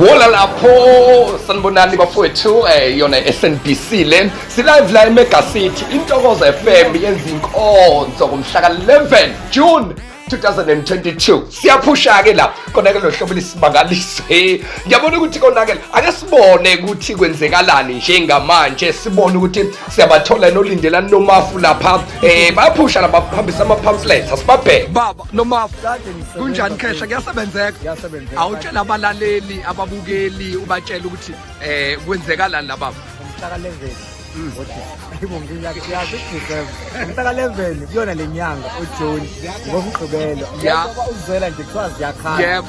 Wola lapho, sanibonani bafowethu. Yona SNBC le, si-live la eMega City. Intokozo FM yenza inkonzo ngomhla ka-11 June 2022. Siyaphusha ke la kona ke lo hlobo lisimangaliso. Ngiyabona ukuthi konakele. Ake sibone ukuthi kwenzekalani njengamanje, sibone ukuthi siyabathola noLindelani Nomafu lapha. Bayaphusha la, bahambisa ama pamphlets, asibabheke. Baba Nomafu, kunjani khehla? Kuyasebenzeka? Kuyasebenzeka. Awutshela abalaleli, ababukeli, ubatshela ukuthi kwenzekalani la, baba. Ngomhla ka-11, hayibo, ngiyazi December, ngomhla ka-11 kuyona le nyanga uJune, ngoMgqibelo, njengoba uzwela nje kuthiwa ziyakhala,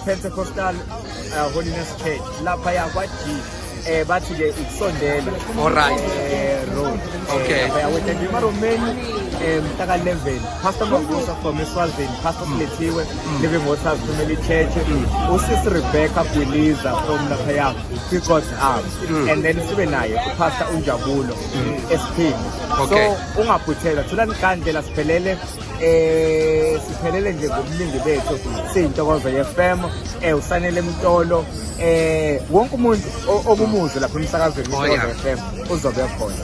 Pentecostal Holiness Church lapha yakwa G, bathi ke ukusondela road. Lapha yakwethe emaromeni, mhla ka-11, Pastor Mavusa from eSwazini, Pastor Silethiwe, Living Waters Family Church, usisi Rebecca Gwiliza from laphaya kwi-God's Arms, and then sibe naye uPastor uNjabulo SP. So ungaphuthelwa, thulani kandlela, siphelele, siphelele nje ngobuningi bethu, siyintokozo ye-FM, usanele Mtolo, wonke umuntu okumuzwe lapha emsakazweni, intokozo FM, uzobe khona.